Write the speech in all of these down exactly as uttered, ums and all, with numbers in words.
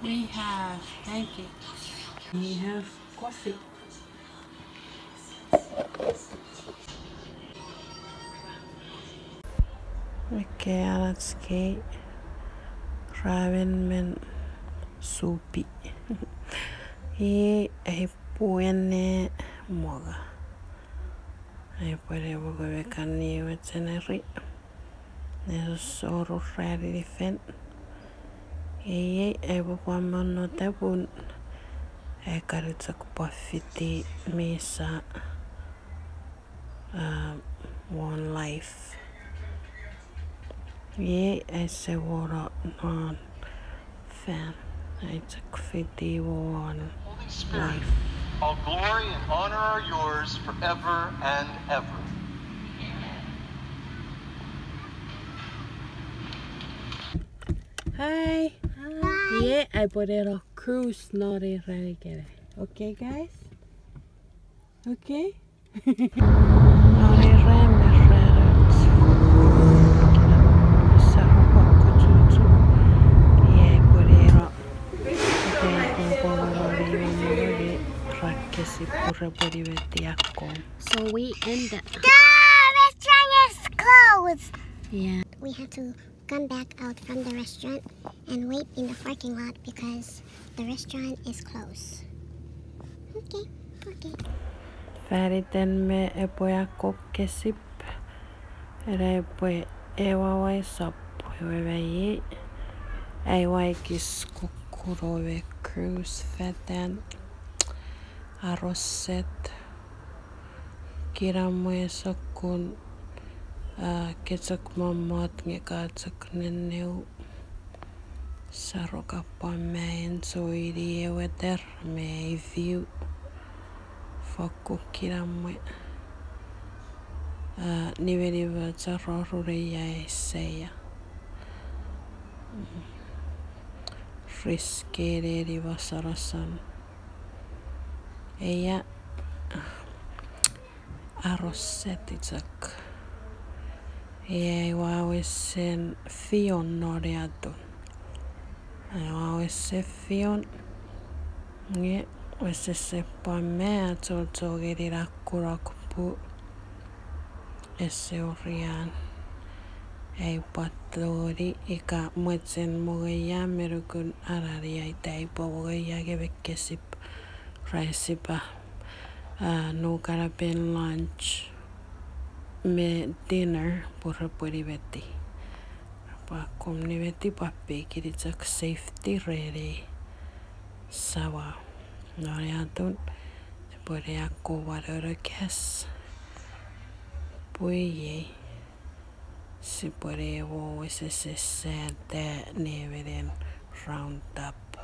We have pancakes. We have coffee. Ekkei anach kei ramen me supi. Iei ai pwene moga. Ai pwene moga me kan ewe cheneri. Ne soru rani fen. Iei ai pwe pwan monnota pun ai kan chok pwan fiti misa, um, won life. Iei ai ese woro non fan, ai chok fiti won life. All glory and honor are yours forever and ever. Hi. Hi. Iei ai pwe eno cruise non ei ran ikenai. Okay, guys? Okay? Non ei ran me ran och. Kina sa pwan kuchuchu. Iei ai pwe eno. Ete pwe pwan eno ni won moni ra kesip pure pwoni meti akkom. So we end up. The restaurant is closed. Yeah. We had to come back out from the restaurant and wait in the parking lot because the restaurant is closed. Okay, okay. Faniten me epwe akkom kesip, ina epwe ewa waisap ewe mai ei, ai ua ekis kukkuno me cruise fetan, aroset, kinamwe sokkun, a, ke chok mommot nge ka chok nenneu. Sa rokapwan ma enjoy-ni ewe weather me ei view. Fokkun kinamwe. A, nimenimoch a rorunei ai seia. Riskene ni mosonoson. Eia. Aroset chok. Ei ua wesen fion non ei atun. Ua wesen fion. Nge wesese pwan me achocho ngeni na kunok pun ese orian ai pwan tongeni ika mwichen mongeia me nukun anani ai tai pwe mongeia nge me kesip raisipa, a, nukanapen lunch me dinner pwe repwe nimeti. Pwe akkom nimeti pwe pekini chok safety reni sawa. Non ei atun, sipwene akkom wanono kas. Pwe iei. Sipwene mo wesese sata nemenen Roundup.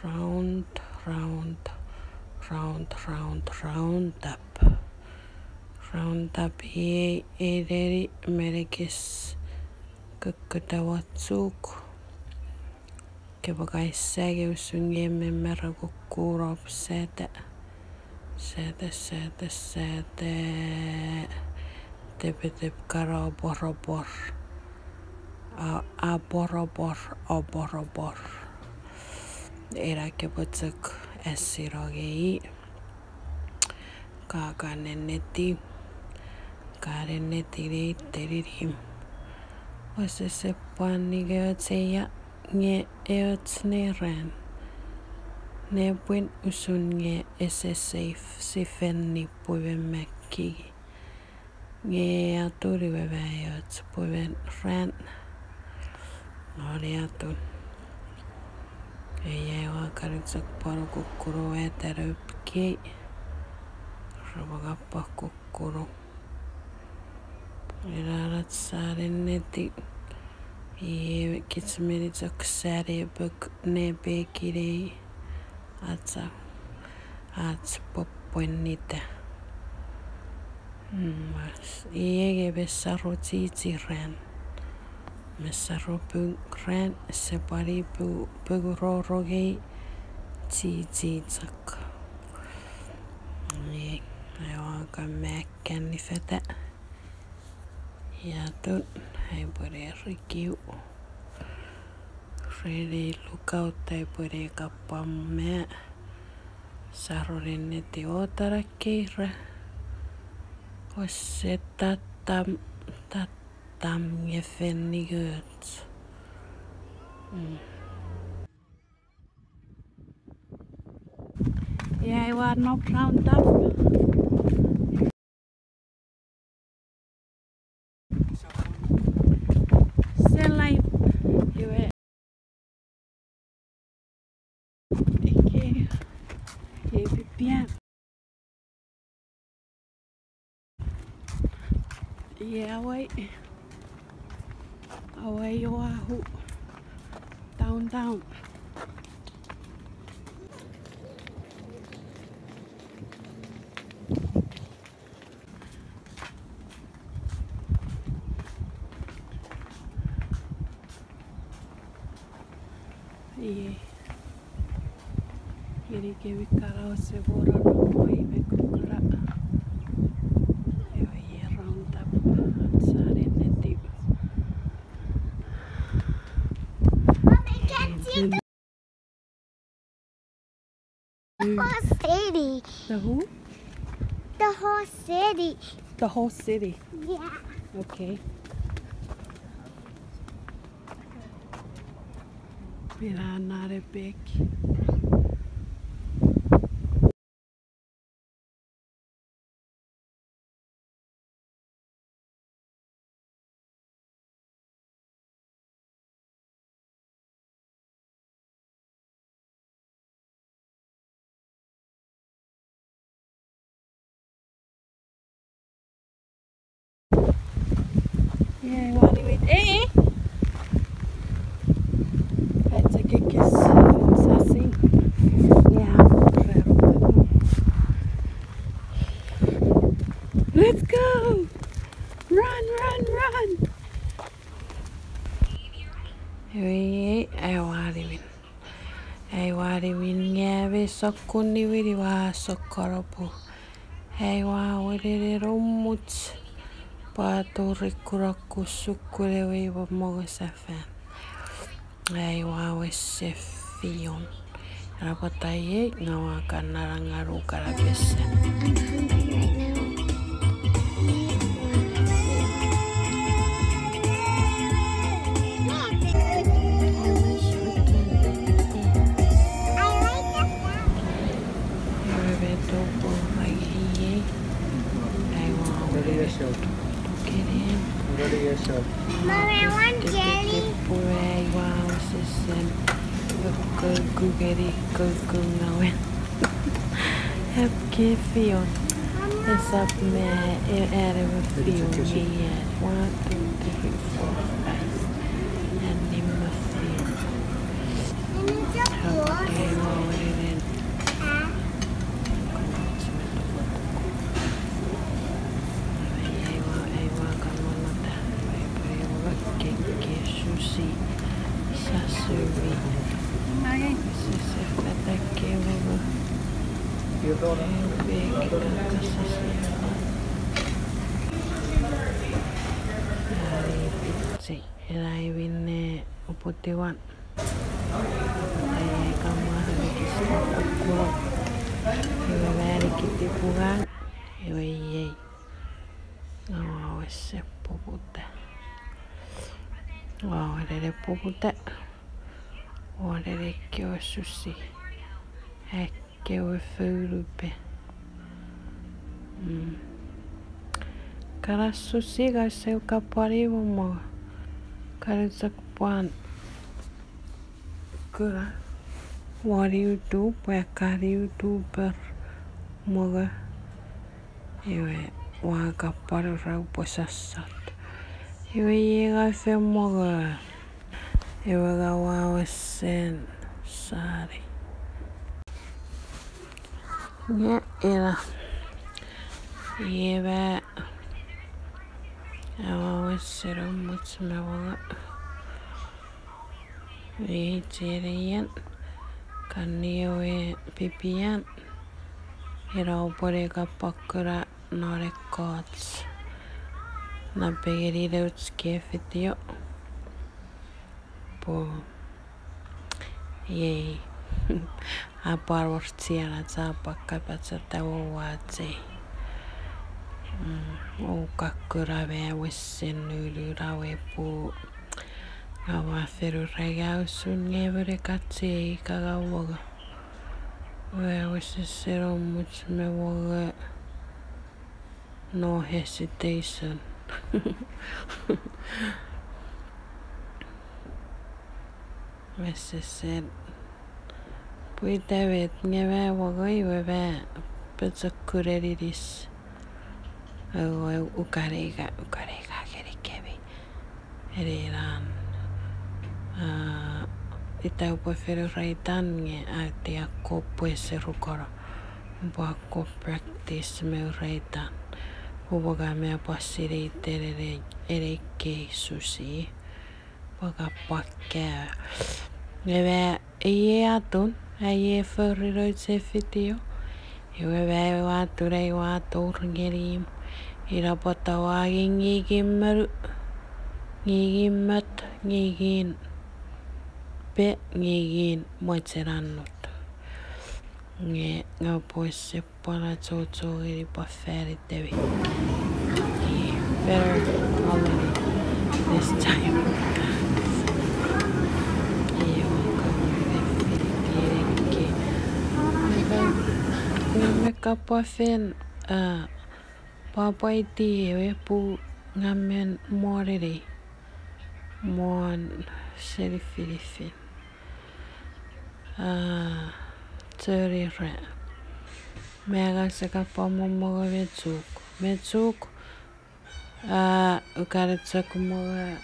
Round, round, round, round, Roundup. Roundup iei ei neni me ekis kukkuta won chuk. Kepwe kaisage usun nge me mera kukkunop sata. Sata, sata, sata. Tepetep kana oporopor. A, oporopor, oporopor. Ena kepwe chok asino ngei. Ka, ka nenneti. Ka nenneti nei teninim. Wesese pwan ningoch eia nge eoch ne ran. Nepwin usun nge ese safe sifan ni pwe me mekki. Nge atun iwe ma eoch pwe me ran. Non ei atun. Eia ua kan chok pwan kukkuno weta nopkei. Repwe kapwa kukkuno. Ina ach sa nenneti. Iei kich meni chok sa nepok nepekinei. Acha. Ach popwenita. Mm, iei nge me saro chichi ran. Me saro pung ran, ese pwan i pu-, pung rorongei chichi chok. Iei, aua kan makan nifeta. Iei atun, ai pwene rikiu. Reni lookout ai pwene kapwam me saronen neti otara keira. Ose tatam, tatam nge fen ningoch. Mm. Ia, iwa nop round up. Selai. Iwe. Eke. Iei pipia. Iei awai. Awai Oahu. Downtown. Iei. Ngeni kemi kana ose wora no moi me kukuna. Ewe iei round up. Sanen neti. Mommy, can see the whole city. The who? The whole city. The whole city? Yeah. Okay. Mira, not a big. Iei wani wit. Eh, eh. Let's go. Run, run, run. Iwe, ai wani win. Ai wani win nge mi sokkun niwin iwa sokkonopu. Ai wa wenenen omuch pwa tori kuroku sukun ewe iwe mongo sefan. Ai wa wese fion. Ena pwata iei nga wa kan nana nganu kana pese. Mom, I want jelly. Pwe ai wa wesesen. Kokko kukeni kokko ngawen. Ap ke fion. Esap me e-, ere me fion me ia. One, two, three, four, five. Annim me fion. Ap ke wa wenenen. Aiwa, aiwa, kamonota. Aiwa, kekke sushi. Sashimi. Sese fata kemomo. Aiwa, kekke sushi. Ai, pizza. Ena iwin ne uputiwan. Ai, ai, kamwa, ai, kis, kokko. Iwe, mani kiti pungan. Iwe, iei. Nga wa wese poputa. Wa wenene poputa. Wa wenene kewe sushi. Ai, kewe founupe. Mm. Kana sushi ka se kapwani momo. Kana sak pwan. Kuna. Wani utu, pwe kani utu per mongo. Iwe, wa kapwani rau pwe sasat. Iwe, iei nga fen mongo. Iwe, nga wa wesen sani. Nge ena. Iwe, awa wesen omuch me mongo. Iei chene ian. Kan ewe pipian. Ina upwene kapakuna non ekkoch. Napengeni nouch ke fitio. Pwe Iei. A pwan wor chienach a pwan kapachata wouwachei. Mm, o kakkun a me wesen nunu na we puu. Nga ua fen ura nge a usun nge emon e kachei ika nga mongo. Ua wesewesen omuch me mongo. No hesitation. Wesewesen. Pwita met nge ma wongoi we ma pochokun aninis. Ewe ukanei ka, ukanei ka ngenikemi. Eni nan, a, ita upwe fen ura itan nge a tia kopwe serukono. Pwe a ko practice me ura itan. Upwe ka me pwan sinei iten ene, ene kei susi. Pwe ka pwan ka. Nge ma iei atun, a iei fori nouch ei video. Iwe ma iei atun ai ua tour ngeni imw. Ina pwata ua ngingin monu, ngingin mot, ngingin pe, ngingin mochen annut. Nge nga pwe sipwe pwan achocho ngeni pwan fan itemi. Better quality this time. Iwe, kamo ne fiti eki. Nge ka pwan fen, a, pwapwaiti ewe puu nga men monenei. Mon seni finifin. A, choni ra. Me nga se ka pwan momongo me chuk. Me chuk. A, ukane chok mongo.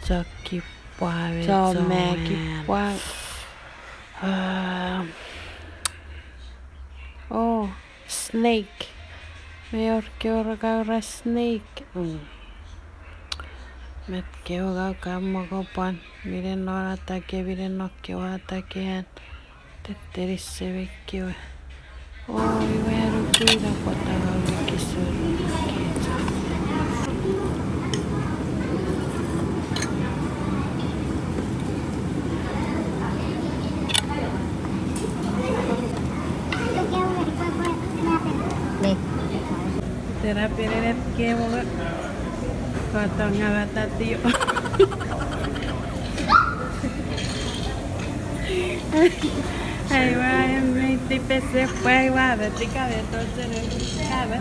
Chok kipwa me chok me kipwa. A, o. Snake. Me wor kewe ra ka ura snake. Mm. Met kewe ka ka moko pwan. Mine non atake, mine non kewe atakean. Tetteni seme kewe. O, iwe anuku ina pwata nga ua kisur. Tena penenet kewe. Kotong awa tatio. Aiwa, em mei tipese pwe aiwa, me tika me tochen e kame.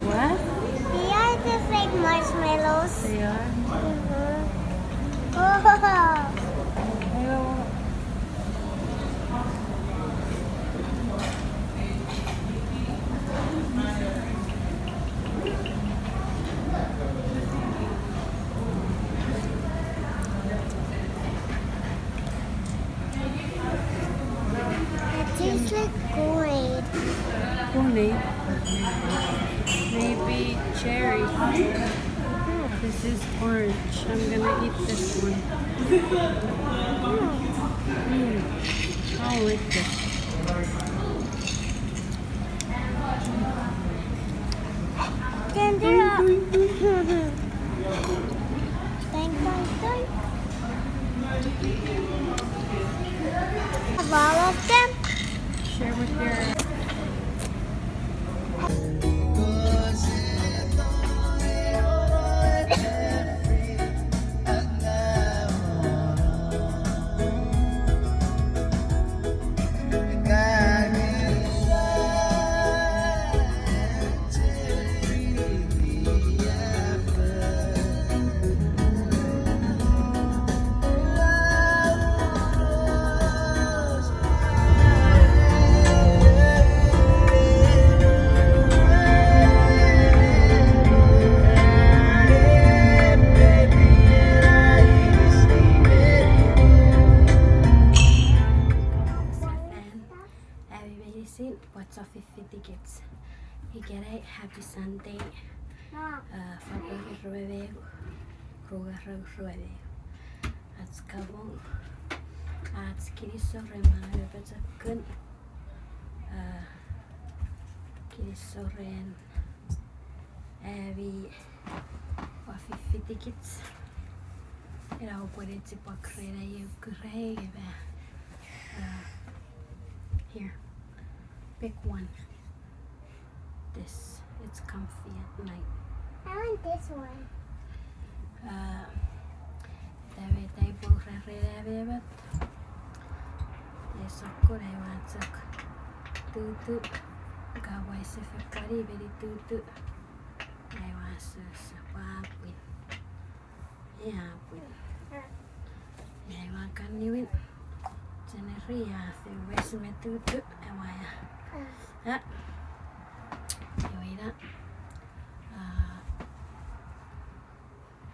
What? They are just like marshmallows. They are? Mm-hmm. Oh. Aiwa. It tastes like Kool-Aid. Kool-Aid? Maybe cherry. This is orange. I'm gonna eat this one. Mm. I like this. Tender. Doink, doink, doink. Have all of them. Share with your Ami meinisin, pwata fifitikich. Ikenai, happy Sunday. Mom. Uh, February ruemeu, ruemeu, ruemeu. Ach kamong, ach kinisou ren manau me pochokun. Uh, kinisou ren ami ua fifitikich. Ina upwe ne chipwak ren ai eu kurei ema. Uh, here. Pick one. This. It's comfy at night. I want this one. Uh, ita met ai pwe rarena me met. Ei sokkun ai ua chok tutu. Ka ua sefe kani meni tutu. Ai ua sosopwapwin. Ia pwin. Ia ua kan niwin. Jeneri a fewes me tutu. Ewa ia. A. Iwe ina. A.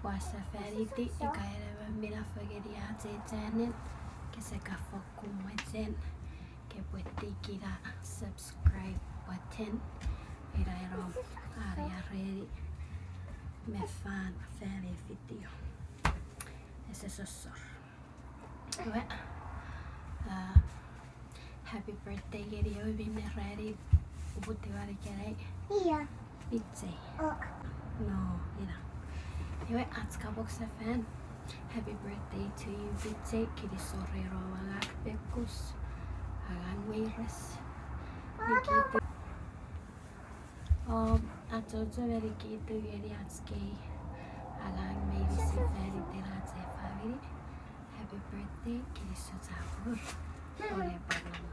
Pwasa faniti ika ena me mina fengeni ach ei channel, kese ka fokkun mochen, kepwe tiki ena subscribe button, ina eno ariareni me fan fan ei video. Ese sosor. Iwe, a, happy birthday ngeni ewe minne ranin uputiwan ikenai. Ia. Pichei. O. No, ina. Iwe, ach kapong sefan. Happy birthday to you, Pichei. Kinisou ren om angang pekus. Angang weires. Nikitu. Om achocho me nikitu ngeni ach kei angang meinisin fan iten ach ei famini. Happy birthday, kinisou chapur. Ore pwan nom.